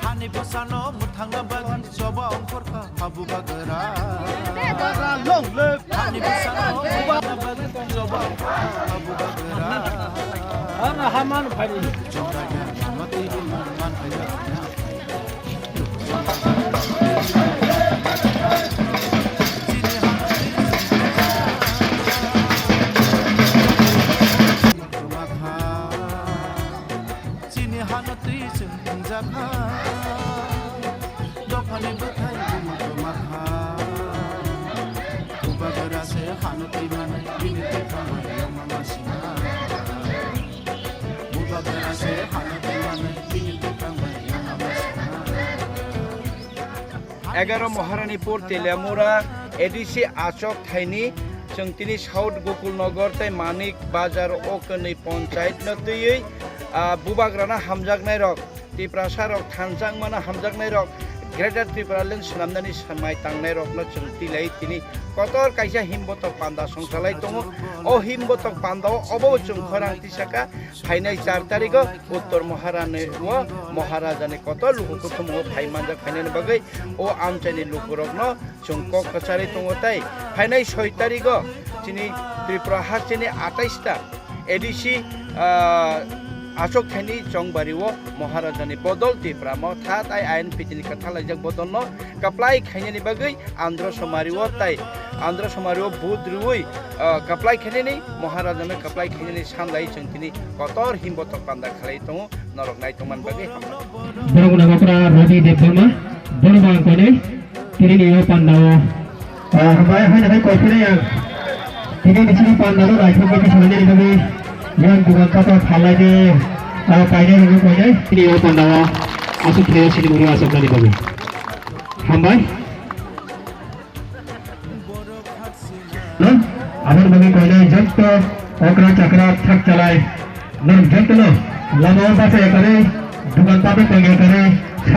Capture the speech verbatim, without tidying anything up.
Hani bwsano mwthangna bagwi choba ongkhorkha habubagra. Hani bwsano mwthangna bagwi choba ongkhorkha habubagra. Ana haman phari. Chongraya matwi man man phai. Chini hano twi chwng thwngjakha, dophani bwthai bumo kwmakha. Bubagra se hano twi manai, bini twi thangmani yongma masina. Bubagra se hano twi manai, bini twi thangmani yongma masina. Egaroh Maharanipur Teliamura A D C achok thaini chwng tini South Gokulnagar tei Manik Bazar o kwnwi ponchayat no twiwi, ah, bubagrano hamjaknairok, Tiprasa rok thansa wngmano hamjaknairok Greater Tipraland swnamnani swmai tangnairokno chwng twilai tini kotor kaisa himbotok panda songchalai tongo. O himbotok pandao obo chwng khorang tisaka phainai char tarigo Uttor Maharani o Maharajani kotor luku kuthumungo phai manjak phainani bagwi o amchaini lukurokno chwng kok kwcharwi tongo tei phainai soi tarigo chini Tripura hasteni atais ta A D C, ah, achok thaini chongbari o Maharajani bodol Tipra Motha tai I N P T ni kwthalaijak bodolno kwplai khainani bagwi Andhra Somari o tai Andhra Somari o vote rwui, ah, kwplai khainani Maharajano kwplai khainani sanlai chwng tini kotor himbotok panda khlai tongo. Norok nai tongmani bagwi hambai. Borok nangkukra Rabi Debbarma, borok ang koinai tini ni o panda o. Ah, hambai, hai, hai, kophilai ang. Tini ni chini panda no naithok khe sanani bagwi yang dugan kata phalai de, ah, painai rok koinai tini o panda o aswk khe sini muri aswk nani bagwi. Hambai. No, aboni bagwi koinai jotto okra chakra thak chalai. Norok jotto no lama o bachai ekari, dukan pabe tong ekari,